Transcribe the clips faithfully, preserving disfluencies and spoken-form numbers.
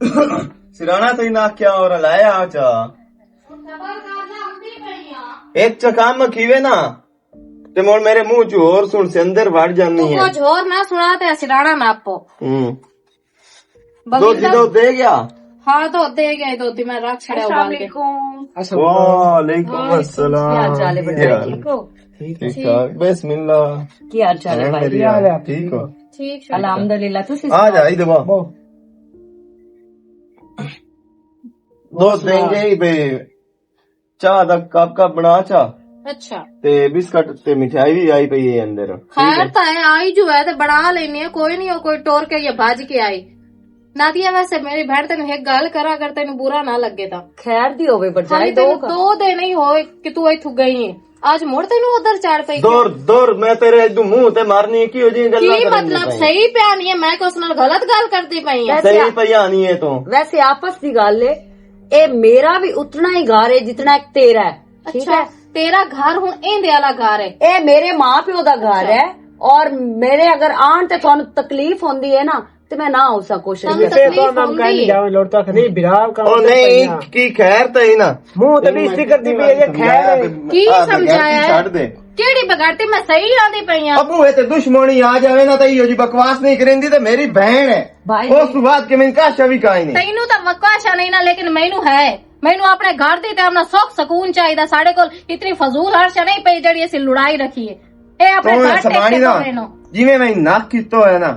سرانا تھی نہ کیا اور لایا آ چا۔ ایک چا کام کھیوے نا، تے مول میرے منہ چ اور سن سے اندر وڑ جانی ہے۔ کچھ اور نہ سنا تے سرانا نہ پو۔ ہوں۔ دودھی دودھ دے گیا؟ ہاں، دودھ دے گیا، دودھی میں رکھ چھڑیا ابال کے۔ السلام علیکم۔ وعلیکم السلام۔ کیا حال چال ہے بچہ؟ ٹھیک ہو؟ ٹھیک ٹھاک، بسم اللہ۔ کیا حال چال ہے بھائی؟ ٹھیک ہو؟ ٹھیک شکر۔ الحمدللہ، تسی آ جا، ادھر آ۔ دودھ دیں گے ہی بے۔ چاہ دا کپ کپ بنا چا۔ اچھا۔ تے بسکٹ تے مٹھائی وی آئی پئی ہے اندر۔ خیر تاں ہے، آئی جو ہے تے بنا لینے ہیں، کوئی نہیں، او کوئی ٹور کے یا بھج کے آئی۔ نادیہ، ویسے میری بہن، تینوں ایک گل کراں، اگر تینوں برا نہ لگے تاں۔ خیر دی ہووے، بھرجائی ہاں، دو تینوں کا۔ دو دے نہیں ہوئے کہ تو ایتھوں گئی ہے، اج مڑ تینوں ادھر چڑھ پئی۔ دور دور، میں تیرے اج منہ تے مارنی ہے، کی ہو جی گلاں کی کرن دی مطلب؟ پئی؟ صحیح پیا نہیں ہے، میں کہ اس نال غلط گل کردی پئی ہاں؟ صحیح پیا نہیں ہے تو۔ ویسے آپس دی گل ہے، اے میرا بھی اتنا ہی گھر ہے جتنا ایک تیرا ہے، ٹھیک ہے؟ تیرا گھر ہن ایندے والا گھر ہے۔ اے میرے ماں پیو دا گھر ہے، اور میرے اگر آن تے تانوں تکلیف ہوندی ہے نا، تے میں نہ ہو سکوں شریف۔ تکلیف ہوندی ہے۔ جاویں لوڑ تک نہیں، بھرا کم او نہیں، کی خیر تے ہی نا۔ منہ تے بھی اس فکر دی بھی ہے، خیر ہے۔ کی سمجھایا ہے؟ چھڈ دے۔ کیڑی بغیرتی؟ میں صحیح آندی پئی ہاں۔ ابو، اے تے دشمنی آ جاوے نا، تے ایہو جی بکواس نہیں کریندی، تے میری بہن ہے۔ بھائی، اس تو بعد کہ میں کاشا بھی کائے نہیں۔ تینوں تاں وکاشا نہیں نا، لیکن مینوں ہے۔ مینوں اپنے گھر دی تے اپنا سکھ سکون چاہیدا۔ ساڈے کول اتنی فضول ہرش نہیں پئی جڑی اسی لڑائی رکھیے۔ اے اپنے گھر ٹک کے رہے نو۔ جویں میں نک کیتا ہویا نا،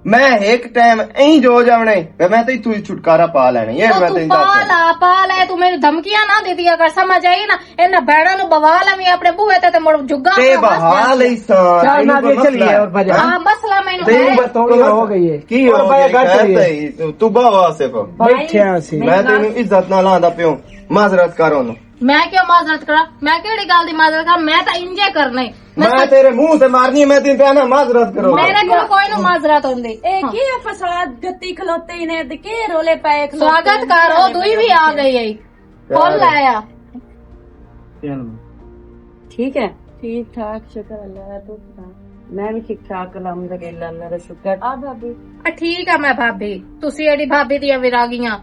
میں ایک ٹائم ایں جو جاونے، میں تے تو چھٹکارا پا لینے۔ اے تو میں تو تے پا لا، پا لے، تو مینوں دھمکیاں نہ دے دیا کر، سمجھ آئی نا؟ انہاں بہناں نوں بوا لویں اپنے بوہے تے، تے مڑ جھگا تے اپنا بہا بس لئی ساں، چل، تینوں نادیہ، کوئی مسئلہ چلیے، ہے؟ اور بھجا۔ ہاں، مسئلہ مینوں تے ہے۔ بس تو ہو گئی ہے۔ کی ہو اور گیا؟ بھائی، گھر خیر چلیے۔ تے تو، تو بہا آصف۔ بیٹھے ہاں سی۔ میں تینوں عزت نال آندا پیوں، معذرت کر انہوں۔ میں کیوں معذرت کراں؟ میں کیڑی گل دی معذرت کراں؟ میں تاں انجے کرنا ہے۔ میں میں تاں تیرے منہ تے مارنی ہے، میں تینوں پیا نا معذرت کرو۔ میرے کول کوئی نو معذرت ہوندی۔ اے کی فساد گتی کھلوتے نے، تے کی رولے پائے کھلوتے سواگت نے؟ کر، او دوئی بھی آ گئی ہے۔ فل لایا۔ ٹھیک ہے؟ ٹھیک ٹھاک، شکر اللہ دا، تو سنا؟ میں بھی ٹھیک ٹھاک، الحمدللہ، اللہ دا شکر۔ آ بھابی۔ آ، ٹھیک آ میں بھابی، تسی ایڈی بھابی دیاں وراگیاں۔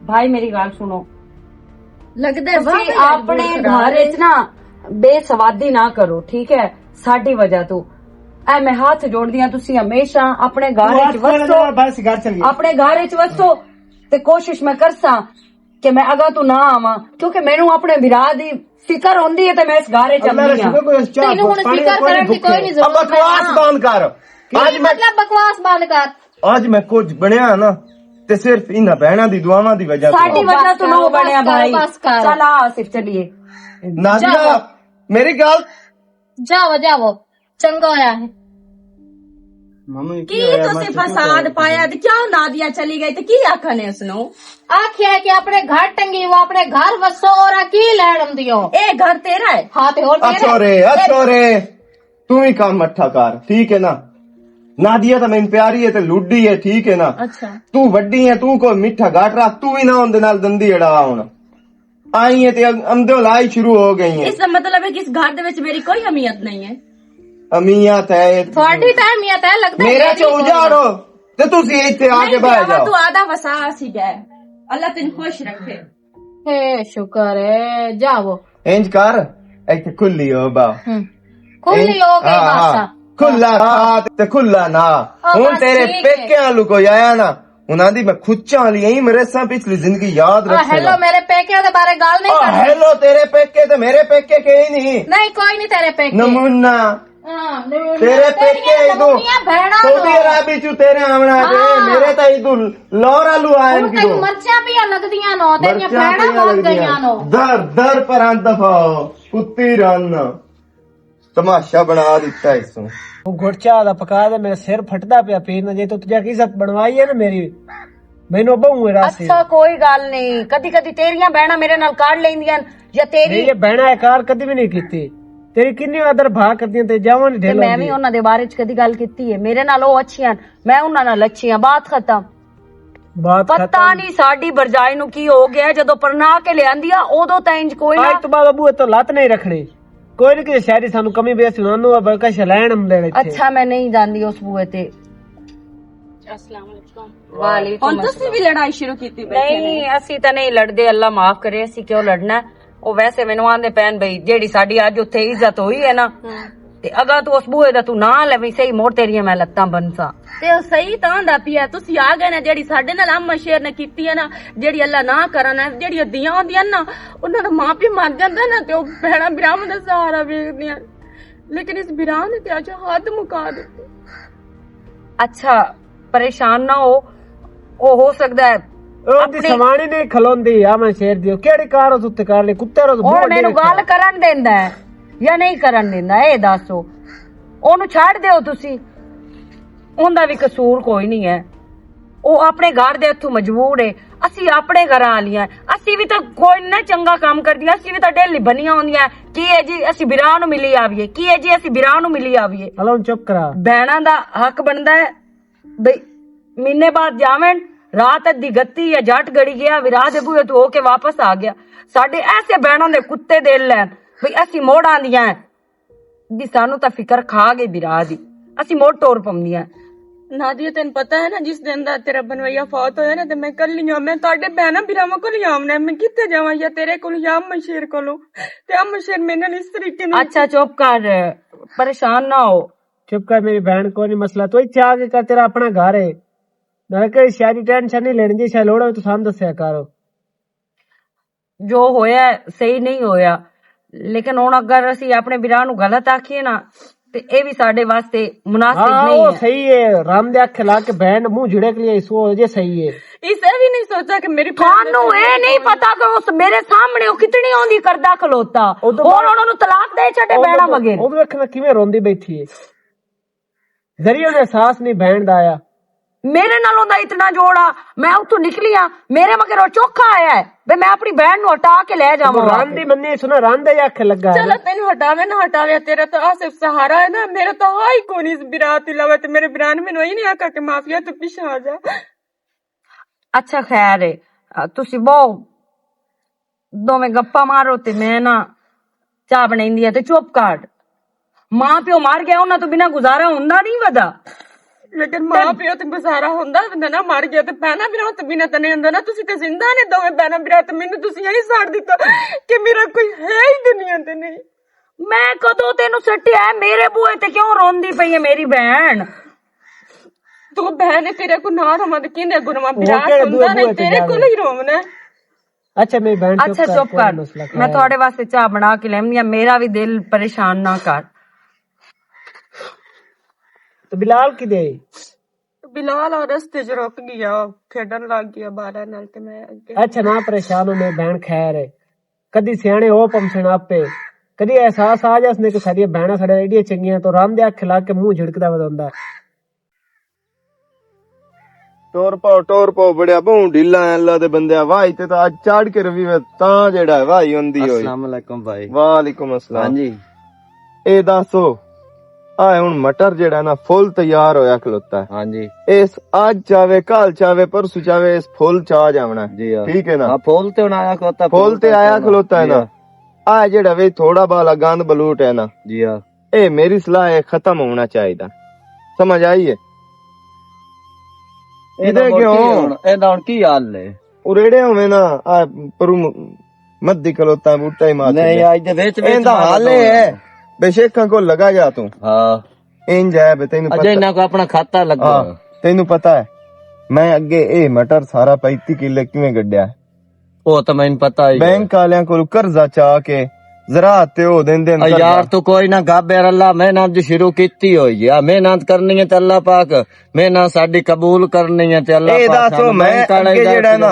بھائی، میری گل سنو۔ لگدے تسی واہ، اپنے گھر وچ نا بے سوادی نہ کرو، ٹھیک ہے؟ ساڈی وجہ تو۔ اے میں ہاتھ جوڑدی ہاں، تسی ہمیشہ اپنے گھر وچ وسو۔ بس، گھر چلیے۔ اپنے گھر وچ وسو، تے کوشش میں کرساں کہ میں اگاں تو نہ آواں، کیونکہ مینوں اپنے بھرا دی فکر ہوندی ہے تے میں اس گھر وچ اللہ آندی ہاں۔ شکر کوئی اس چاہ تینوں ہن پانی فکر کرن دی کوئی نہیں ضرورت۔ بکواس بند کر۔ اج میں مطلب بکواس بند کر۔ اج میں کچھ بنیا نا، تے صرف انہاں بہناں دی دعاواں دی وجہ سے۔ ساڈی وجہ تو نہ بنیا بھائی۔ بس کر۔ چل آ آصف چلیے۔ نادیہ، میری گل۔ جاؤ، جاؤ۔ چنگا ہویا ہے۔ ممی، کی تسی فساد پایا تے کیوں نادیہ چلی گئی تے کی آکھنے اس نو؟ آکھیا کہ اپنے گھر ٹنگی ہو، اپنے گھر وسو، اور آ کی لین آندی ہو؟ اے گھر تیرا ہے؟ ہاں تے ہور تیرا ہے۔ اچھا رے، اچھا رے۔ تو ہی کام مٹھا کر، ٹھیک ہے نا؟ نادیہ تاں میں پیاری ہے تے لڈی ہے، ٹھیک ہے نا؟ اچھا۔ تو وڈی ہے، تو کوئی مٹھا گھٹ رکھ، تو ہی نہ اوندے نال دندی اڑا ہن۔ آئی ہیں تے امدو لائی شروع ہو گئی ہیں۔ اس دا مطلب ہے کہ اس گھر دے وچ میری کوئی اہمیت نہیں ہے۔ اہمیت ہے۔ تھوڑی تے اہمیت ہے، لگدا ہے میرا میری چو کوئی اجاڑو۔ تے تسی ایتھے آ کے نہیں، بہہ جاؤ۔ تو آدھا وسا سی گئے۔ اللہ تین خوش رکھے۔ اے شکر ہے، جاؤ۔ انج کر، ایتھے کھلی ہو با۔ ہوں۔ کھلی ہو گئی ہاں، بس۔ ہاں۔ کھلا کھا تے کھلا نہ۔ ہاں، ہن بس تیرے ٹھیک ہے۔ پیکیاں لو کوئی آیا نا، انہاں دی میں کھچاں والی ایں مرساں پچھلی زندگی یاد آ، رکھے ہیلو، نا۔ میرے پیکے دے بارے گل نہیں آ، کرنی۔ ہیلو، تیرے پیکے تے میرے پیکے کے ہی نہیں۔ نہیں، کوئی نہیں تیرے پیکے۔ نمونہ۔ ہاں، نمونہ۔ تیرے تیریاں پیکے ادو نمونیاں بہناں سعودی نو۔ عربی چوں تیرے آونا دے، ہاں۔ میرے تا ادو لاہور آلو آئے ہن کدو۔ تینوں مرچیاں پیاں لگدیاں نو، تیریاں مرچیاں بہناں پیاں بن لگدیاں۔ گئیاں نو۔ در، در پر ہن دفعہ ہو، کتی رن۔ تماشا بنا دیتا اس نو۔ وہ گڑ چاہ دا پکا دے، میرا سر پھٹدا پیا پیر نہ، جے تو تجھا کی عزت بنوائی ہے نا میری، مینوں بہوں ہے راسی۔ اچھا، کوئی گل نہیں، کدی کدی تیریاں بہناں میرے نال کر لیندیاں یا تیری نہیں، یہ بہناں اے کار کدی بھی نہیں کیتی۔ تیری کنی آدر بھا کردیاں تے جاواں نہیں تے ڈھیل میں ہوندی۔ بھی انہاں دے بارے چ کدی گل کیتی ہے؟ میرے نال او اچھیاں، میں انہاں نال اچھی ہاں، بات ختم۔ بات پتہ ختم۔ نہیں ساڈی برجائی نو کی ہو گیا، جدوں پرنا کے لے آندی آ، اودوں تاں انج کوئی نہ۔ آج تو بعد ابو اتو لات نہیں رکھنی۔ کوئی نہیں، کسی شاعری سانو کمی بیسی انہاں نو اب کش لین ہم دے وچ۔ اچھا، میں نہیں جاندی اس بوئے تے۔ السلام علیکم۔ وعلیکم ہن تسی السلام۔ بھی لڑائی شروع کیتی بیٹھے نے۔ نہیں، اسی تاں نہیں لڑدے، اللہ معاف کرے، اسی کیوں لڑنا ہے؟ او ویسے مینوں آندے پین بھئی، جیڑی ساڈی اج اتھے عزت ہوئی ہے نا، ہاں۔ تے اگاں تو اس بوئے دا تو نہ لویں، صحیح موڑ تیریاں میں لتاں بنساں۔ تے او صحیح تاں آندا پیا، تسی آ گئے نا، جیڑی ساڈے نال امن شیر نے کیتی ہے نا، جیڑی اللہ نہ کرن ہے، جیڑی دیاں ہوندیاں نا، انہاں دا ماں پیو مر جاندا نا، تے او بھیناں بھراواں دا سہارا ویکھدیاں۔ لیکن اس بھرا نے تے اج حد مکا دتی۔ اچھا، پریشان نہ ہو، او ہو سکدا ہے او دی اپنی سوانی نہیں کھلوندی، آ میں شیر دی، کیڑی کار اس اتھے کر لئی، کتے روز ہن بہت مینوں دیر گل کھڑا۔ کرن دیندا ہے یا نہیں کرن دیندا، اے دسو۔ اونوں چھڈ دیو تسی، اوندا وی قصور کوئی نہیں ہے۔ او اپنے گھر دے اتھوں مجبور ہے، اسی اپنے گھراں والیاں ہیں۔ اسی وی تاں کوئی نہ چنگا کام کردیاں، اسی وی تاں ڈیلی بنیاں ہوندیاں ہیں۔ کی ہے جی اسی بھرا نوں ملی آویے، کی ہے جی اسی بھرا نوں ملی آویے۔ ہلو، چپ کرا۔ بہناں دا حق بندا ہے بھئی، مہینے بعد جاون، رات ادھی گتی یا جٹ گڑی گیا، وی راہ دے بوئے تو ہو کے واپس آ گیا۔ ساڈے ایسے بہناں دے کتے دل لین بھئی، اسی موڑ آندیاں ہیں جی، سانو تاں فکر کھا گئی بھرا دی، اسی موڑ ٹور پوندیاں ہیں۔ نادیہ، تینوں پتہ ہے نا، جس دن دا تیرا بنویا فوت ہویا نا، تے میں کلی ہاں، میں تہاڈے بہناں بھراواں کول ہی آونا ہے، میں کتھے جاواں؟ یا تیرے کول یا امن شیر کولوں، تے امن شیر میرے نال اس طریقے نال اچھا، چپ کر، پریشان نہ ہو۔ چپ کر میری بہن، کوئی نہیں مسئلہ، تو اتھے آ کے کر، تیرا اپنا گھر ہے۔ نہ کہ شادی ٹینشن نہیں لینی جی، شاید لوڑا تو سان دسیا کرو۔ جو ہویا ہے، صحیح نہیں ہویا، لیکن ہن اگر اسی اپنے بھرا نو غلط آکھیے نا، تے اے بھی ساڈے واسطے مناسب ہاں، نہیں وہ ہے۔ صحیح ہے، رام دے اکھ لا کے بہن منہ جھڑک لیا، اس وہ جے صحیح ہے۔ اسے بھی نہیں سوچا کہ میری بہن تھانوں اے نہیں پتا کہ اس میرے سامنے وہ کتنی اوندی کردا کھلوتا، ادوں اور بعد انہاں نوں طلاق دے چھڈے ادوں بہنا بعد مگر۔ ادوں ویکھنا کیویں روندی بیٹھی ہے۔ ذریعہ نے احساس نہیں بہن دا آیا۔ میرے نال اوندا اتنا جوڑا، میں اتھوں نکلی ہاں، میرے مگر او چوکھا آیا ہے، وے میں اپنی بہن نوں ہٹا کے لے جاواں۔ رن دی منی سنا، رن دے اکھ لگا ہے۔ چلو تینوں ہٹاوے نہ ہٹاوے، تیرا تو آصف سہارا ہے نا، میرا تو ہائی کونی اس برات علاوہ، تے میرے بران میں نوں ہی نہیں آکھا کہ مافیا تو پیچھے آ جا۔ اچھا خیر ہے، آ، تسی بہو دوویں گپاں مارو تے میں نہ چاہ بنائی دی ہے تے چپ کر۔ ماں پیو مر گیا، انہاں تو بنا گزارا ہوندا نہیں ودا۔ لیکن ماں پیو تے گزارا ہوندا، بندہ نہ مر گیا تے بہنا بھرا تے بنا تے نہیں ہوندا نا۔ تسی تے زندہ نے دوویں بہنا بھرا تے مینوں تسی یہی ساڑ دتا کہ میرا کوئی ہے ہی دنیا تے نہیں۔ میں کدوں تینوں سٹیا ہے؟ میرے بوئے تے کیوں روندی پئی ہے میری بہن؟ تو بہن ہے، تیرے کو نہ رواں تے کیندے اگوں رواں؟ بھرا کہڑے سندا بوئے نہیں، تے تیرے جاوے؟ کول ہی رونا ہے۔ اچھا میری بہن، اچھا چپ کر، چپ کوئی کر، مسئلہ میں کھڑا ہے۔ تھوڑے واسطے چاہ بنا کے لیندی ہاں، میرا بھی دل پریشان نہ کر۔ تو بلال کدے؟ بلال آ رستے چ رک گیا، کھیڈن لگ گیا بالاں نال تے میں اگے۔ اچھا نہ پریشان ہو میری بہن، خیر ہے۔ کدی سیانے ہو پمسن آپے، کدی احساس آ جاس نے کہ ساڈیاں بہناں ساڈے ایڈیاں چنگیاں تو رام دے اکھ لا کے منہ جھڑکدا ودا ہوندا۔ ٹور پاؤ، ٹور پاؤ، بڑیا بہوں ڈھیلا ہے اللہ دے بندیا۔ واہ، تے تو اج چاڑ کے روی وے، تاں جیڑا ہے، واہ، ہوندی ہوئی۔ السلام علیکم بھائی۔ وعلیکم السلام۔ ہاں جی۔ اے دسو، آ ہن مٹر جیڑا نا فل تیار ہویا کھلوتا ہے۔ ہاں جی۔ اس اج چاہے، کل چاہے، پرسوں چاہے، اس فل چا جاونا ہے۔ جی ہاں۔ ٹھیک ہے نا؟ ہاں، فل تے ہن آیا کھلوتا ہے، فل فل تے تے آیا کھلونا۔ کھلوتا ہے جی نا؟ ہاں۔ آ جیڑا وے تھوڑا بالا گند بلوٹ ہے نا۔ جی ہاں۔ اے میری صلاح ہے، ختم ہونا چاہیے۔ سمجھ آئی ہے؟ اے ادھر کیوں؟ اے دا ہن کی حال ہے؟ اریڑے ہوئے نا، آ پرو م-، مدی کھلوتا ہے، بوٹا ہی مار نہیں، چھڈیا۔ اج دے وچ وچ ایندا مارا حال اے ہے، بے شیخاں کول لگا جا توں۔ ہاں۔ انج ہے بے، تینوں اجے پتہ انہاں کو اپنا کھاتا لگا ہاں، ہویا۔ تینوں پتہ ہے، میں اگے اے مٹر سارا پینتی کلے کیویں گڈیا؟ او تاں مینوں پتہ ہی ہے۔ بینک والیاں کول قرضہ چا کے زراعت تے او دیندے نے آ قرضہ۔ یار، تو کوئی نہ گھبر، اللہ محنت جو شروع کیتی ہوئی ہے، محنت کرنی ہے تے اللہ پاک محنت ساڈی قبول کرنی ہے تے اللہ اے پاک دسو، سانوں میں بینک والے اگے جیڑا نا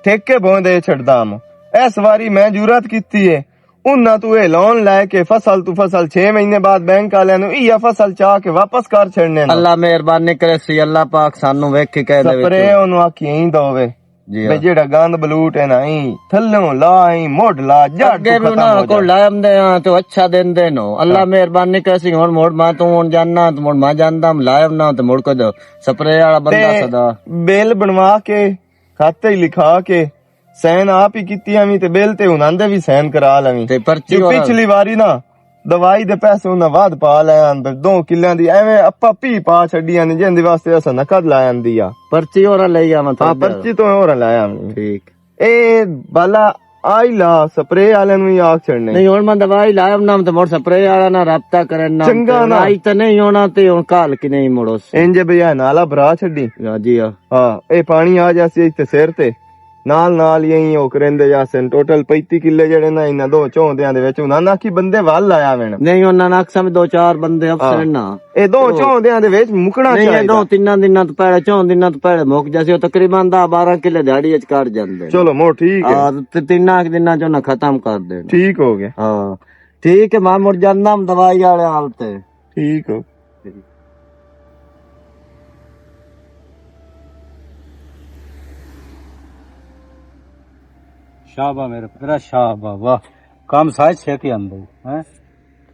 ٹھیکے بھوں دے چھڈدا ہاں۔ اس واری میں جرات کیتی ہے، انہاں تو اے لون لے کے فصل تو فصل چھ مہینے بعد بینک والیاں نوں ایہا فصل چا کے واپس کر چھڑنے نا۔ اللہ مہربانی کرے سی، اللہ پاک سانوں ویکھ کے کہہ دے سپرے وچوں۔ انہوں آکھی ایں دووے۔ جی بے ہاں۔ جیڑا گند بلوٹ ہے نا، ایں تھلوں لا، ایں مڈ لا، جڑ اگے تو بھی ختم انہاں ہو کو جائے۔ لائم دے ہاں تو اچھا دن دے نو۔ اللہ ہاں۔ مہربانی کرسی، ہن مڑ میں تو ہن جاننا، تو مڑ میں جاندا، لائم نہ تو مڑ کو جو سپرے والا بندہ تے سدا۔ بل بنوا کے، کھاتے ہی لکھا کے، سین آپ ہی کیتی آویں تے بل تے انہاں دے بھی سین کرا لویں۔ تے پرچی جو اور پچھلی واری نا، دوائی دے پیسے انہاں واد پا لے آن، تے دو کلیاں دی ایویں اپا پی پا چھڈی آن، جن دے واسطے اساں نقد لا آندی آ۔ پرچی اور لے آواں ہاں، تھوڑی دیر۔ پرچی تو اور لے آویں۔ ٹھیک۔ اے بالا آئی لا سپرے والے نوں ہی آکھ چھڑنے۔ نہیں، ہن میں دوائی لایا، انہاں تے مڑ سپرے والا نہ رابطہ کرن، نہ چنگا تے نہ۔ آئی تے نہیں ہونا، تے ہن کال کی نہیں مڑو سے۔ انج بھیا نالا بھرا چھڈی۔ ہاں جی، ہاں۔ ہاں، اے پانی آ جاسی تے سر تے۔ نال نال ہی او کریندے جاسن، ٹوٹل پینتی کلے جڑے نا، انہاں دو چوندیاں دے وچ انہاں نا کی بندے وال لایا وین۔ نہیں، انہاں نا اکثر دو چار بندے افسر ہاں۔ نا۔ اے دو او۔ چوندیاں دے وچ مکنا نہیں، اے چاہیدا۔ دو تیناں دناں تو پہلے، چون دناں تو پہلے مک جاسی، او تقریباً دہ بارہ کلے دیہاڑی وچ کر جاندے۔ چلو، مو ٹھیک ہے۔ ہاں، تے تیناں ایک دناں چوں نہ ختم کر دینا۔ ٹھیک ہو گیا۔ ہاں۔ ٹھیک ہے، میں مڑ جانا دوائی والے حال تے۔ ٹھیک ہو۔ شابا میرے پترا، شابا، واہ۔ کام ساج چھے کے اندر، ہیں؟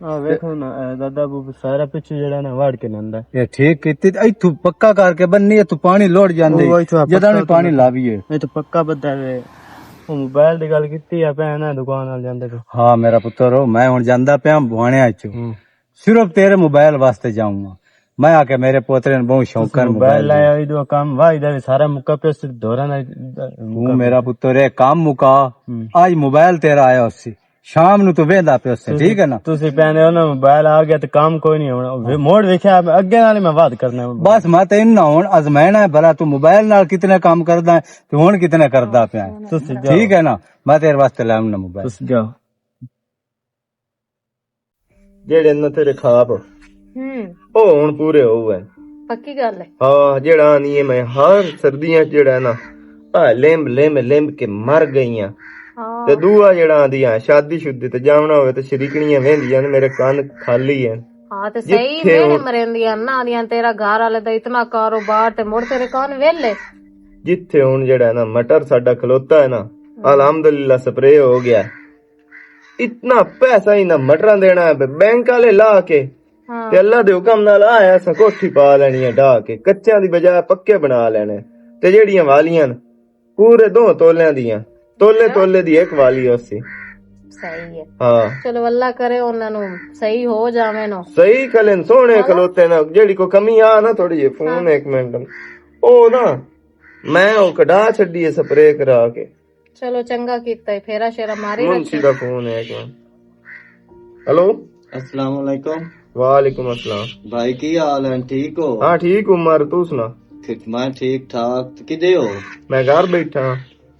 آ ویکھو نا، اے دادا ابو سارا پچھو جڑا نا واڑ کے نندا۔ اے ٹھیک کیتی، اے تو پکا کر کے بننی ہے، تو پانی لوڑ جاندے۔ او، اے تو جدا پکا نہیں پانی تو لاویے۔ اے تو پکا بدل ہے۔ او موبائل دی گل کیتی آ، پہنا دکان نال جاندے تو۔ ہاں میرا پتر، او میں ہن جاندا پیا بوانے اچ۔ ہوں۔ صرف تیرے موبائل واسطے جاؤں گا۔ میں آ کے میرے پوترے نے بہت شوق تسی کر موبائل موبائل لایا، دیا۔ اے دو کام واہ، اے سارا مکا پیا، صرف دورہ نال تو میرا پتر، اے کام مکا۔ ہوں۔ آج موبائل تیرا آیا اسی۔ شام نو تو ویندا پیا اسی، تسی، ٹھیک ہے نا؟ تسی پہنے ہو نا، موبائل آ گیا تو کام کوئی نہیں ہونا۔ وے موڑ ویکھیا، اگے نال ہی میں بات کرنا ہے۔ بس میں تے انہاں ہن آزمائنا ہے، بھلا تو موبائل نال کتنے کام کردا ہے، تو ہن کتنے کردا پیا ہے۔ تسی جاؤ۔ ٹھیک ہے نا؟ میں تیرے واسطے لے آؤں نا موبائل۔ تسی جاؤ۔ جیڑے نہ تیرے خواب، ہوں۔ او ہن پورے ہو گئے۔ پکی گل ہے۔ ہاں، جیڑا آنی ہے میں ہر سردیاں چ جیڑا ہے نا، آ لمب، لمب، لمب کے مر گئی ہاں۔ ہاں۔ تے دعا جیڑا آندی ہے، شادی شدی تے جاونا ہوئے تے شریکنیاں ویندیاں نے، میرے کان خالی ہیں۔ ہاں، تے صحیح، جتھے میرے ہن مریندیاں نا آندیاں، تیرا گھر والے دا اتنا کاروبار تے مڑ تیرے کون ویلے۔ جتھے ہن جیڑا ہے نا، مٹر ساڈا کھلوتا ہے نا، ہاں۔ الحمدللہ سپرے ہو گیا۔ اتنا پیسہ انہاں مٹراں دینا ہے، بینک والے لا کے۔ ہاں۔ تے اللہ دے حکم نال آیا، اساں کوٹھی پا لینی ہے ڈھا کے، کچیاں دی بجائے پکے بنا لینے۔ تے جیڑیاں والیاں نے، پورے دو تولیاں دیاں، تولے، اچھا۔ تولے دی ایک والی ہو سی۔ صحیح ہے۔ ہاں۔ چلو، اللہ کرے انہاں نوں صحیح ہو جاوے نو۔ صحیح کلن، سوہنے ہاں۔ کھلوتے نا، جیڑی کوئی کمی آ نا تھوڑی جی، فون ہاں۔ ایک منٹ۔ او نا، میں او کڈا چھڈی ہے سپرے کرا کے۔ چلو، چنگا کیتا ہے، پھیرا شیرا ماری منشی رکھے۔ دا فون ہے ایک منٹ۔ ہیلو۔ السلام علیکم۔ وعلیکم السلام۔ بھائی، کی حال ہے؟ ٹھیک ہو؟ ہاں، ٹھیک عمر، تو سنا؟ ٹھیک، میں ٹھیک ٹھاک۔ تو کدے ہو؟ میں گھر بیٹھا ہاں۔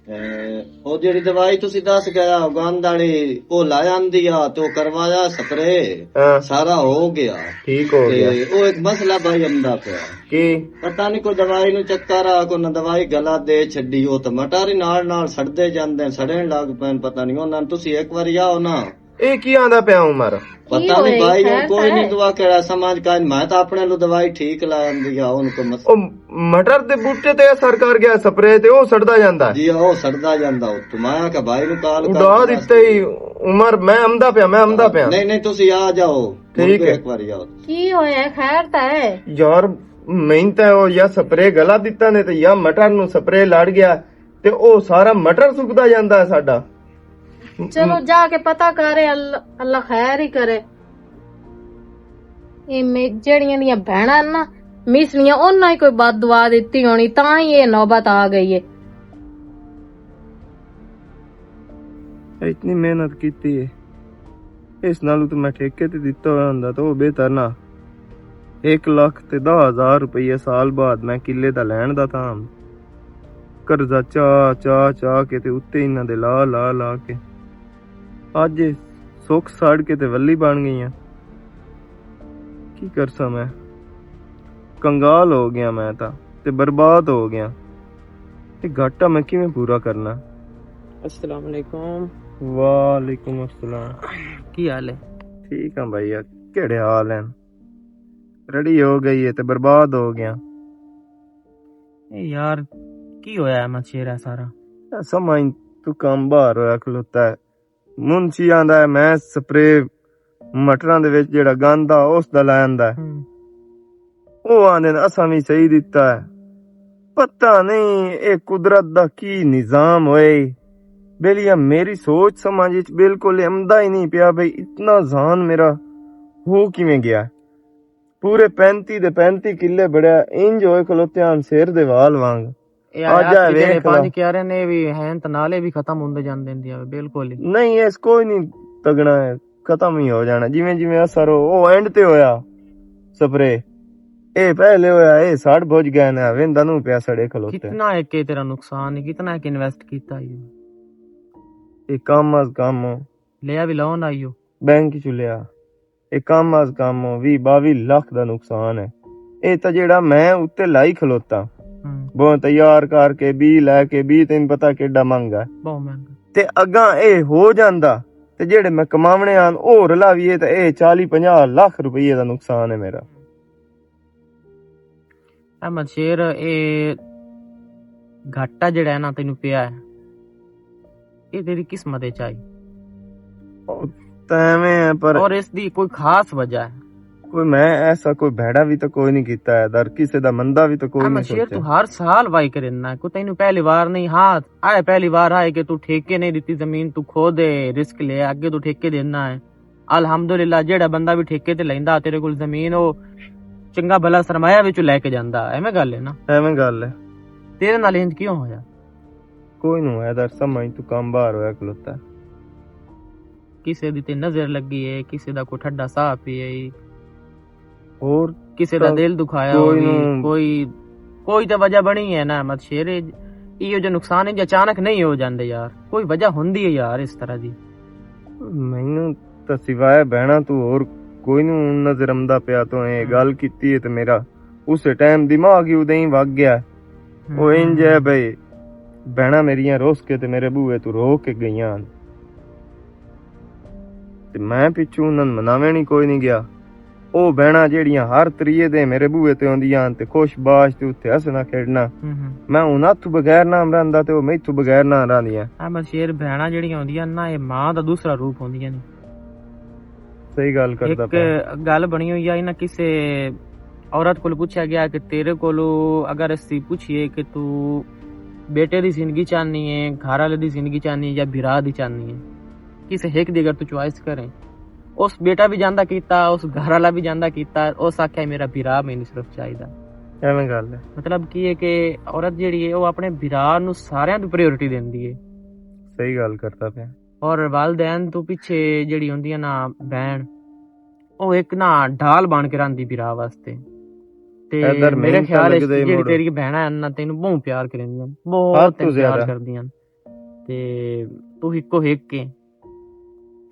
اے، او جڑی دوائی تسی دس گیا، او گند والی، او لا آندی آ، تو کروایا سپرے، ہاں۔ سارا ہو گیا۔ ٹھیک ہو تے گیا۔ او ایک مسئلہ بھائی آندا پیا۔ کی؟ پتہ نہیں کوئی دوائی نو چکر آ، کوئی نہ دوائی گلا دے چھڈی، او تے مٹر ہی نال نال سڑدے جاندے، سڑن لگ پین، پتہ نہیں انہاں نوں۔ تسی ایک واری آؤ نا۔ اے کی آندا پیا عمر؟ پتہ نہیں بھائی، کوئی نہیں، دعا کیڑا سمجھ کائن، میں تاں اپنے لو دوائی ٹھیک لا آندی آ، ان کو مس- او مٹر دے بوٹے تے اثر کر گیا سپرے تے، او سڑدا جاندا ہے۔ جی، او سڑدا جاندا۔ او تو میں آکھیا بھائی نو کال کر اڈا کے دس دتے ہی۔ عمر، میں آمدا پیا، میں آمدا پیا۔ نہیں، نہیں، تسی آ جاؤ، ٹھیک ہے۔ ایک واری آؤ۔ کی ہویا ہے؟ خیر تاں ہے؟ یار، میں تاں او یا سپرے گلا دتا نے تے یا مٹر نو سپرے لڑ گیا تے او سارا مٹر سکدا جاندا ہے ساڈا۔ چلو جا کے پتہ کرے، اللہ، اللہ خیر ہی کرے۔ اے میں جڑیاں دیاں بہناں نا، مصریاں، انہاں ہی کوئی بد دعا دتی ہونی، تاں ہی اے نوبت آ گئی ہے۔ اتنی محنت کیتی ہے، اس نالوں تو میں ٹھیکے تے دتا ہویا ہوندا تو او بہتر نہ۔ ایک لاکھ تے دہ ہزار روپیہ سال بعد میں قلعے دا لین دا تھا۔ قرضہ چا، چا، چا کے تے اتے انہاں دے لا، لا، لا کے۔ اج سکھ سڑ کے تے ولی بن گئی ہاں۔ کی کرساں میں؟ کنگال ہو گیا میں تاں، تے برباد ہو گیا۔ اے گھاٹا میں کیویں پورا کرنا؟ السلام علیکم۔ وعلیکم السلام۔ کی حال ہے؟ ٹھیک ہاں بھائی، کیڑے حال ہیں؟ رڑی ہو گئی ہے تے برباد ہو گیا۔ اے یار، کی ہویا ہے مچھیرا سارا؟ اے سمجھ تو کم باہر ہویا کھلوتا ہے۔ منشی آندا ہے، میں سپرے مٹراں دے وچ جڑا گند آ، اس دا لیندا ہے۔ ہوں۔ او آندے نے، اساں وی صحیح دتا ہے۔ پتہ نہیں اے قدرت دا کی نظام ہوئے، بیلیاں، میری سوچ سمجھ وچ بالکل عمدہ ہی نہیں پیا بھئی، اتنا ذہن میرا ہو کیویں گیا؟ پورے پینتی دے پینتی قلعے بڑیا، انج ہوئے کھلوتے ہن سر دے وال وانگ۔ اے آج آیا آ سی ویکھ جڑے لا۔ پنج کیارے نے وی ہین تے نالے وی ختم ہوندے جاندے نے، بالکل ہی۔ نہیں، اس کوئی نہیں تگنا ہے، ختم ہی ہو جانا۔ جویں جویں اثر ہو، او اینڈ تے ہویا سپرے۔ اے پہلے ہویا، اے سڑ بج گئے نے، ویندا نو پیا سڑے کھلوتے۔ کتنا ایک اے تیرا نقصان ہے، کتنا ایک انویسٹ کیتا ہے؟ اے کم از کم لیا بھی لون آئیو۔ بینک چ لیا۔ اے کم از کم وی باوی لکھ دا نقصان ہے۔ اے تاں جیڑا میں اُتے لائی کھلوتا، ہوں۔ بہوں تیار کر کے بی لے کے بی، تین پتہ کیڈا مہنگا ہے۔ بہوں مہنگا۔ تے اگاں اے ہو جاندا، تے جیڑے میں کماونے آن، او رلاویے تے اے چالی پنجاہ لکھ روپیے دا نقصان ہے میرا۔ احمد شیر، اے گھاٹا جڑا ہے نا تینوں پیا ہے، اے تیری قسمت وچ آئی۔ او تے ایویں ہے، پر اور اس دی کوئی خاص وجہ ہے؟ کوئی میں ایسا کوئی بھیڑا بھی تو کوئی نہیں کیتا ہے، در کسے دا مندا بھی تو کوئی احمد نہیں شیر، سوچا۔ تو ہر سال وائی کرنا ہے، کوئی تینوں پہلی وار نہیں، ہاں، آئے پہلی وار آئے کہ تو ٹھیکے نہیں دتی زمین، تو خود رسک لے، اگے تو ٹھیکے دینا ہے۔ الحمدللہ، جیڑا بندہ بھی ٹھیکے تے لیندا، تیرے کول زمین، او چنگا بھلا سرمایہ وچوں لے کے جاندا۔ ایویں گل ہے نا؟ ایویں گل ہے۔ تیرے نال انج کیوں ہویا؟ کوئی نہ ہویا، در سمجھ تو کم باہر ہویا کھلوتا ہے۔ کسے دی تے نظر لگی ہے، کسے دا کوئی ٹھڈا ساہ پی ہے، اور کسے دا تاں دل دکھایا کوئی ہوئی، نوں کوئی، کوئی تے وجہ بنی ہے نا، احمد شیر۔ ایہو جو نقصان ہے، جو اچانک نہیں ہو جاندے یار، کوئی وجہ ہوندی ہے یار اس طرح دی۔ مینوں تاں سوائے بہنا تو اور کوئی نوں نظر آمدا پیا۔ تو اے ہم۔ گل کیتی ہے تے میرا اس ٹائم دماغ ہی ادے ہی وگ گیا۔ ہم، او ہم، انج ہے ہم۔ بھائی، بہنا میریاں روس کے تے میرے بوئے تو رو کے گئیاں ہن۔ تے میں پچھوں انہاں نوں مناوے نہیں کوئی نہیں گیا۔ او بہنا جیڑیاں ہر تریے دے میرے بوئے تے ہوندیاں ہن تے خوش باش تے اتھے ہسنا کھیڈنا۔ ہم، ہم۔ میں انہاں تو بغیر نہ رہندا تے او میتھوں بغیر نہ رہندیاں۔ احمد شیر، بہنا جیڑیاں ہوندیاں نا، اے ماں دا دوسرا روپ ہوندیاں نے۔ صحیح گل کردا ایک پیا۔ گل بنی ہوئی ہے، انہاں کسے عورت کول پوچھا گیا کہ تیرے کولو اگر اسی پوچھیے کہ تو بیٹے دی زندگی چاہنی ہے، گھر والے دی زندگی چاہنی ہے یا بھرا دی چاہنی ہے، کسے ہک دی اگر تو چوائس کریں، اس بیٹا بھی جاندا کیتا، اس گھر والا بھی جاندا کیتا، اس آکھیا میرا بھرا مینوں صرف چاہیدا۔ ایویں گل ہے۔ مطلب کی ہے کہ عورت جیڑی ہے، وہ اپنے بھرا نو ساریاں دی پرائیورٹی دیندی ہے۔ صحیح گل کردا پیا۔ اور والدین تو پیچھے جیڑی ہوندی ہے نا بہن، او ایک نا ڈھال بن کے رہندی بھرا واسطے۔ تے ادھر میرے مین خیال وچ لگدے جیڑی مڑ۔ تیری بہناں ہن نا، تینوں بہت پیار کریندیاں، بہت حد تو تینوں پیار زیادہ۔ کردیاں۔ تے تو ہکو ہک کے،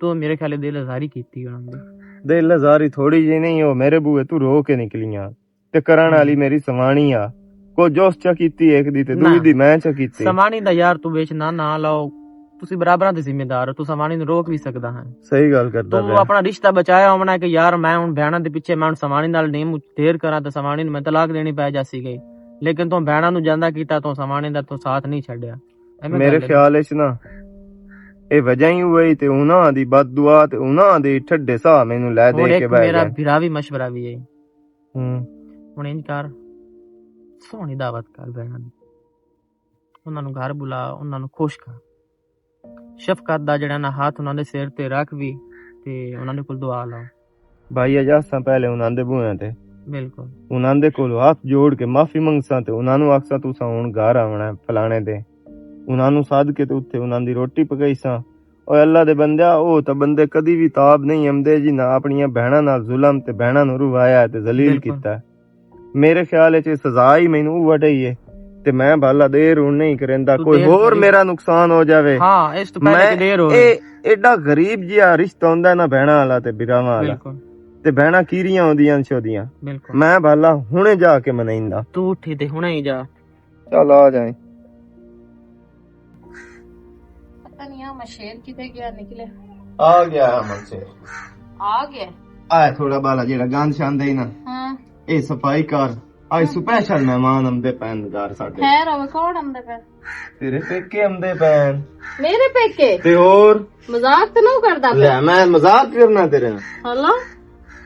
تو میرے خیال دل آزاری کیتی انہاں دی۔ دل آزاری تھوڑی جی نہیں، او میرے بوئے تو رو کے نکلیاں۔ تے کرن والی میری سوانی آ۔ کو جوس چا کیتی ایک دی تے دوئی نہ۔ دی میں چا کیتی۔ سوانی دا یار تو وچ نہ، نہ لاؤ۔ تسی برابراں دے ذمہ دار ہو، تو سوانی نوں روک بھی سکدا ہے۔ صحیح گل کردا تو پیا۔ اپنا رشتہ بچایا ہونا ہے کہ یار میں ہن بہناں دے پیچھے، میں ہن سوانی نال نیم ڈھیر کراں تے سوانی نوں میں طلاق دینی پے جاسی گئی۔ لیکن تو بہناں نوں جاندا کیتا، تو سوانی دا تو ساتھ نہیں چھڈیا۔ ایویں میرے گل ہے۔ خیال وچ نا، اے وجہ ہی ہوئی تے انہاں دی بد دعا تے انہاں دے ٹھڈے ساہ مینوں لے دے ہن کے ایک بہ میرا گئے۔ بھرا بھی مشورہ بھی ہے۔ ہوں۔ ہن انج کر، سوہنی دعوت کر بہناں دی۔ انہاں نوں گھر بلا، انہاں نوں خوش کر۔ شفقت دا جڑا نا ہاتھ انہاں دے سر تے رکھ بھی تے انہاں دے کول دعا لا۔ بھائی، اج اساں پہلے انہاں دے بوہیاں تے بالکل۔ انہاں دے کول ہاتھ جوڑ کے معافی منگساں تے انہاں نوں آکھساں، "تساں ہن گھر آونا ہے فلانے دے۔" انہاں نوں سد کے تے اتھے انہاں دی روٹی پکائیساں۔ اوے اللہ دے بندیا، او تاں بندے کدی وی تاب نہیں امدے جنہاں اپنیاں بہناں نال ظلم تے بہناں نوں روایا ہے تے ذلیل بالکل۔ کیتا ہے۔ میرے خیال وچ اے سزا ہی مینوں اوہ ڈئی ہے تے میں بھالا دیر ہن نہیں کریندا، تو کوئی دیر ہور کری۔ میرا نقصان ہو جاوے۔ ہاں، اس تو پہلے میں کہ دیر ہو اے رہی۔ ایڈا غریب جیا رشتہ ہوندا ہے نا بہناں والا تے بھراواں والا۔ بالکل۔ تے بہناں کیریاں ہوندیاں شودیاں۔ بالکل۔ میں بھالا ہنے جا کے منائیندا۔ تو اٹھی تے ہنے ہی جا۔ چل آ جائیں۔ پتہ نہیں آ مشیر کدے گیا نکلے۔ آ گیا ہے مشیر۔ آ گیا؟ آ تھوڑا بالا جیڑا گند شاند ہے نا۔ ہاں۔ اے صفائی کر۔ آج ہاں۔ سپیشل مہمان آمدے پین گھر ساڈے۔ خیر ہوے، کون آمدے پین؟ تیرے پیکے آمدے پین۔ میرے پیکے؟ تے اور؟ مذاق تے نہ کردا پیا؟ لے، میں مذاق کرنا تیرے نال۔ ہلو؟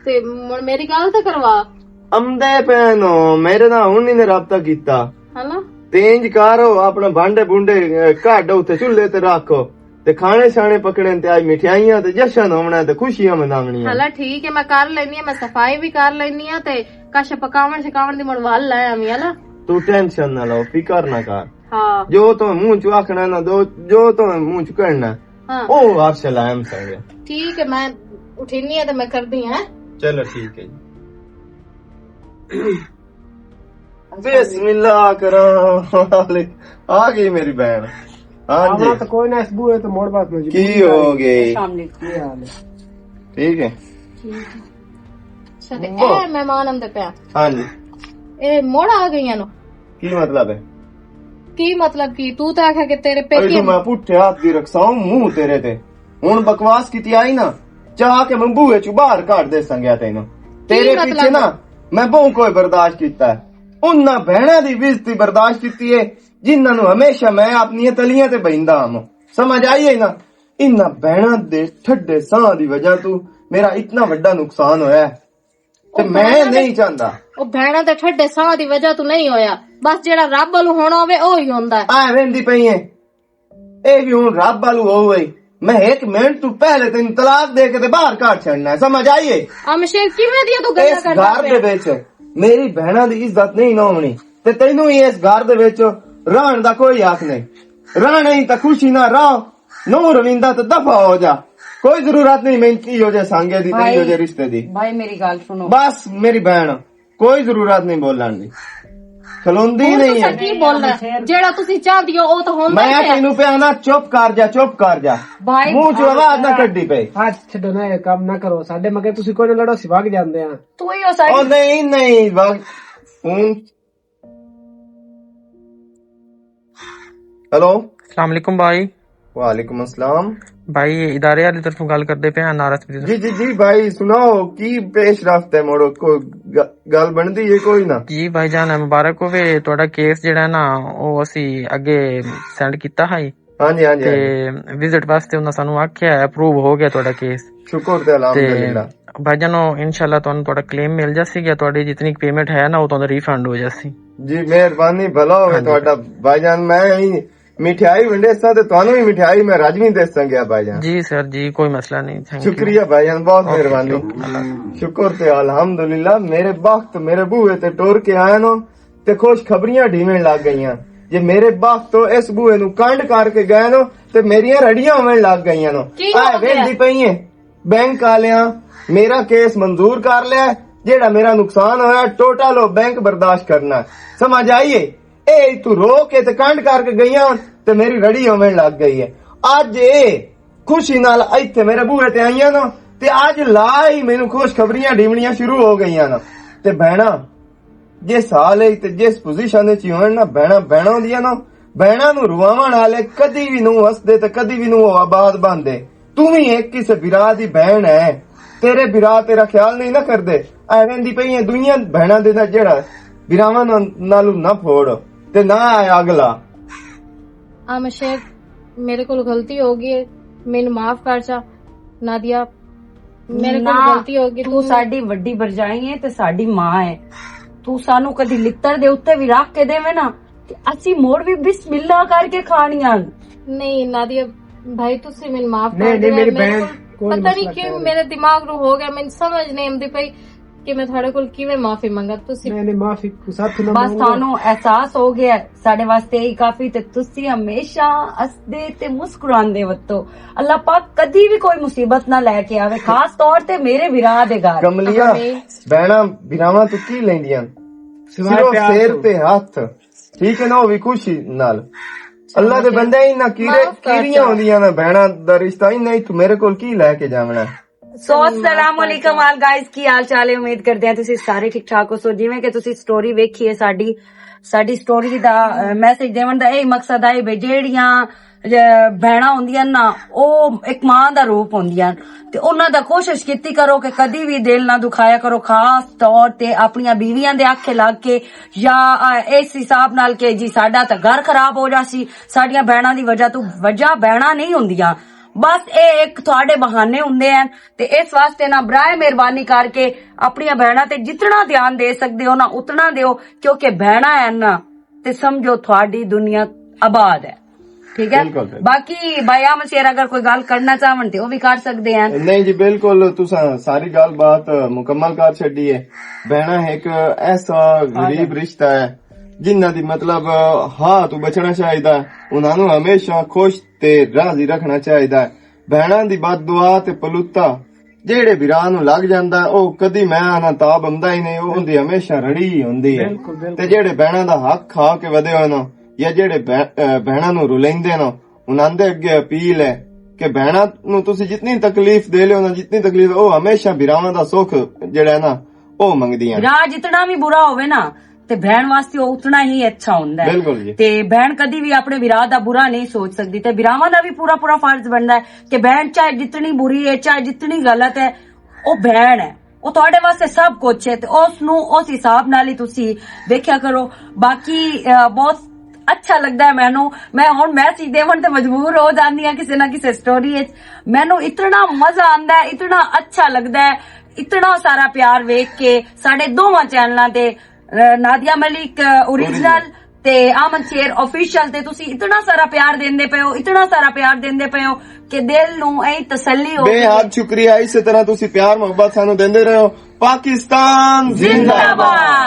تے مڑ میری گل تے کروا۔ امدے پین ہو، میرے نال ہن نہیں نے رابطہ کیتا۔ ہلو؟ تے انج کرو، اپنا بھانڈے بھونڈے، اے، کڈ اتھے چولہے تے رکھو۔ تے کھانے شانے پکنے تے آج مٹھائیاں تے جشن ہونا تے خوشیاں مناونیاں۔ ہلا ٹھیک ہے، میں کر لینی آں، میں صفائی بھی کر لینی آں تے کش پکاون شکاون دی مڑ ول لے آویں، ہلا۔ تو ٹینشن نہ لو، فکر نہ کر۔ ہاں۔ جو تو منہ چ آکھنا نہ دو، جو تو منہ چ کرنا، ہاں۔ او آپ سلام سنگے۔ ٹھیک ہے، میں اٹھینی آں تے میں کردی ہاں۔ چلو ٹھیک ہے جی۔ بسم اللہ کرم۔ آ گئی میری بہن۔ ہاں جی۔ آونا تو کوئی نہ، اس بوئے تو موڑ بات مجبور کی ہو گئی؟ السلام علیکم۔ یہ حال ہے۔ ٹھیک ہے۔ اچھا، تے اے مہمان آندے پیا۔ ہاں جی۔ اے موڑ آ گئیاں نو۔ کی مطلب ہے؟ کی مطلب کی؟ تو تے آکھیا کہ تیرے پیکے میں پٹھے ہاتھ دی رکھساں منہ تیرے تے۔ ہن بکواس کیتی آئی نا، چاہ کے میں بوئے چوں باہر کڈ دے سنگیا تینوں۔ تیرے مطلب پیچھے نا، میں بہوں کوئی برداشت کیتا ہے۔ انہاں بہناں دی بےعزتی برداشت کیتی ہے، جنہاں نوں ہمیشہ میں اپنی تلیاں تے بہندا ہاں۔ سمجھ آئی ہے نا؟ انہاں بہناں دے ٹھڈے ساہ دی وجہ تو میرا اتنا وڈا نقصان ہویا ہے۔ تے او میں بہناں دے نہیں چاہندا۔ او بہناں دے ٹھڈے ساہ دی وجہ تو نہیں ہویا، بس جیڑا رب والوں ہونا ہوے، او ہی ہوندا ہے۔ آ ویندی پئی ہے، اے بھی ہن رب والوں ہوئے۔ میں ایک منٹ تو پہلے تینوں طلاق دے کے تے باہر کڈ چھڈنا ہے، سمجھ آئی ہے؟ امشیر، کیویں دیاں تو گلاں اس کردا گھر دے پیا؟ وچ میری بہناں دی عزت نہیں نہ ہونی، تے تینوں ہی اس گھر دے وچ رہن دا کوئی حق نہیں۔ رہنا ہی تاں خوشی نہ رہو، نو رویندا تے دفع ہو جا۔ کوئی ضرورت نہیں میں کی ہو جائے سانگے دی، نہیں ہو جائے رشتے دی۔ بھائی، میری گل سنو۔ بس میری بہن، کوئی ضرورت نہیں بولن دی۔ کھلوندی ہن نہیں تساں ہے۔ کی بولنا ہے؟ جیڑا تسیں چاہندی ہو، او تاں ہوندا میں ہی ہے۔ تینوں پیا نا، چپ کر جا، چپ کر جا۔ بھائی، منہ چوں آواز نہ کڈی پے۔ ہاتھ چھڈو نا، یہ کام نہ کرو۔ ساڈے مگر تسیں کوئی نہ لڑو، اسی وگ جاندے ہاں۔ تو ہی ہو ساڈی او نہیں، نہیں، وگ-، ہوں۔ ہیلو۔ السلام علیکم بھائی۔ وعلیکم السلام۔ بھائی، ادارے والی طرفوں گل کردے پے ہاں، نارس بزنس۔ جی، جی، جی، بھائی، سناؤ، کی پیش رفت ہے؟ موڑو، کوئی گ-، گل بندی ہے کوئی نہ؟ جی، بھائی جان، مبارک ہووے، تہاڈا کیس جیڑا ہے نا، او اسی اگے سینڈ کیتا ہے۔ ہاں جی، ہاں جی، ہاں جی۔ تے وزٹ واسطے انہاں سانوں آکھیا ہے، اپروو ہو گیا تہاڈا کیس۔ شکر تے تے الحمدللہ۔ بھائی جان، او انشاءاللہ تہانوں تہاڈا کلیم مل جاسی گیا، تہاڈی جتنی پیمنٹ ہے نا، او تہانوں ریفنڈ ہو جاسی۔ جی، مہربانی، بھلا ہوئے ہاں جی۔ تہاڈا۔ بھائی جان، میں ہی مٹھائی ونڈے سا تے تہانوں ہی مٹھائی میں رجوی دساں گیا بھائی جان۔ جی سر، جی، کوئی مسئلہ نہیں، تھینک یو۔ شکریہ بھائی جان، بہت اوکے، مہربانی۔ اوکے، اللہ حافظ۔ شکر تے الحمدللہ، میرے بخت میرے بوہے تے ٹر کے آئے نو تے خوشخبریاں ڈیون لگ گئیاں۔ جے میرے بخت تو اس بوہے نو کنڈ کر کے گئے نو تے میریاں رڑیاں ہوون لگ گئیاں نو۔ کی ہو آئے گیا؟ ویندی پئی ہے، بینک والیاں میرا کیس منظور کر لیا ہے، جیڑا میرا نقصان ہویا، ٹوٹل او بینک برداشت کرنا ہے۔ سمجھ آئی ہے؟ اے تو رو کے تے کنڈ کر کے گئیاں تے میری رڑی ہوون لگ گئی ہے۔ اج اے خوشی نال ایتھے میرے بوہے تے آئیاں نا، تے اج لا ہی مینوں خوشخبریاں ڈیونیاں شروع ہو گئیاں نا۔ تے بہنا، جس حال وچ تے جس پوزیشن وچ ہی ہون نا، بہنا، بہنا ہوندیاں نا، بہنا نو رواون والے کدی وی نو ہسدے تے کدی وی نو آباد بندے۔ تو وی ایک کسے برا دی بہن ہے، تیرے برا تیرا خیال نہیں نہ کردے۔ ایویں دی پئی ہے دنیا بہنا دے نال جڑا براواں نال، نالوں نہ پھوڑ تے نہ آیا اگلا۔ آ مشیر، میرے کول غلطی ہو گئی ہے، مینوں معاف کر چا۔ نادیہ، میرے کول نہ، غلطی ہو گئی، تو تو ساڈی وڈی برجائی ہے تے ساڈی ماں ہے۔ تو سانو کدی لتر دے اوتے وی رکھ کے دیویں نا، تے اسی مڑ وی بسم اللہ کر کے کھانیاں۔ نہیں نادیہ بھائی، تسی مینوں معاف کر نہیں، نہیں، دے۔ میری میرے بہن، کول کوئی پتہ نہیں مسئلہ کیوں کر میرے دماغ نو ہو گیا، مینوں سمجھ نہیں آندی پئی کہ میں تھوڑے کول کیویں معافی منگا۔ تسی نہیں، نہیں، معافی ساتھ نہ بس مانگو۔ تھانوں احساس ہو گیا ہے، ساڈے واسطے ہی کافی، تے تسی ہمیشہ ہسدے تے مسکراندے وتو۔ اللہ پاک کدی بھی کوئی مصیبت نہ لے کے آوے، خاص طور تے میرے ویرا دے گھر۔ کملیا، آمین۔ بہناں بھراواں تو کی لیندیاں؟ سوائے صرف پیار سر تو۔ تے ہاتھ، ٹھیک ہے نا، وہ بھی خوشی نال۔ اللہ دے بندے، انہاں کیڑے، معاف کر کیڑیاں چا۔ ہوندیاں نا بہناں دا رشتہ، انہاں ہی تو میرے کول کی لے کے جاونا ہے؟ سو، السلام علیکم آل گائز، کی حال چال ہے؟ امید کردے ہیں تسی سارے ٹھیک ٹھاک ہو سو۔ جویں کہ تسی سٹوری ویکھی ہے ساڈی، ساڈی سٹوری دا، اہ، میسج دیون دا اے مقصد ہے بھی جیڑیاں، اہ، بہناں ہوندیاں نا، او ایک ماں دا روپ ہوندیاں، تے انہاں دا کوشش کیتی کرو کہ کدی بھی دل نہ دکھایا کرو، خاص طور تے اپنیاں بیویاں دے آکھے لگ کے یا، اہ، اس حساب نال کہ جی ساڈا تاں گھر خراب ہو جاسی، ساڈیاں بہناں دی وجہ تو۔ وجہ بہناں نہیں ہوندیاں، بس اے ایک تہاڈے بہانے ہوندے ہیں۔ تے اس واسطے نہ برائے مہربانی کر کے اپنیاں بہناں تے جتنا دھیان دے سکدے ہو نا، اتنا دیو، کیونکہ بہناں ہیں نا، تے سمجھو تہاڈی دنیا آباد ہے۔ ٹھیک ہے۔ باقی بھائی احمد شیر اگر کوئی گل کرنا چاہون تے او بھی کر سکدے ہیں۔ نہیں جی، بالکل، تساں ساری گل بات مکمل کر چھڈی ہے۔ بہنا ایک ایسا غریب رشتہ ہے، جنہاں دی، مطلب، ہا تو بچنا چاہیدا ہے۔ انہاں نوں ہمیشہ خوش تے راضی رکھنا چاہیدا ہے۔ بہنا دی بد دعا تے پلوتا جیڑے بھرا نوں لگ جاندا ہے، او کدی میں آنا تاب آندا ہی نہیں، او اوندی ہمیشہ رڑی ہی ہوندی ہے۔ تے جیڑے بہنا دا حق کھا کے ودے ہوئے نا، یا جیڑے بہ-، اے، بہنا نوں رلیندے نا، انہاں دے اگے اپیل ہے کہ بہنا نوں تسی جتنی تکلیف دے لیو نا، جتنی تکلیف، او ہمیشہ بھراواں دا سکھ جیڑا ہے نا، او منگدیاں۔ برا جتنا بھی برا ہوئے نا، تے بہن واسطے او اتنا ہی اچھا ہوندا ہے۔ بالکل جی۔ تے بہن کدی بھی اپنے برا دا برا نہیں سوچ سکدی، تے بھراواں دا بھی پورا پورا فرض بندا ہے کہ بہن چاہے جتنی بری ہے، چاہے جتنی غلط ہے، او بہن ہے، او تہاڈے واسطے سب کچھ ہے، تے اس نو اس حساب نال ہی تسی ویکھیا کرو۔ باقی، آ، بہت اچھا لگدا ہے مینوں۔ میں ہن میسج دیون تے مجبور ہو جاندی ہاں کسے نہ کسے سٹوری وچ۔ مینوں اتنا مزہ آندا ہے، اتنا اچھا لگدا ہے، اتنا سارا پیار ویکھ کے ساڈے دوواں چینلاں تے، آ، نادیہ ملک، آ، اوریجنل تے آمن شیر آفیشل تے تسی اتنا سارا پیار دیندے پے ہو، اتنا سارا پیار دیندے پے ہو کہ دل نو اے تسلی ہو بے حد شکریہ، اسی طرح تسی پیار محبت سانو دیندے رہو۔ پاکستان زندہ باد۔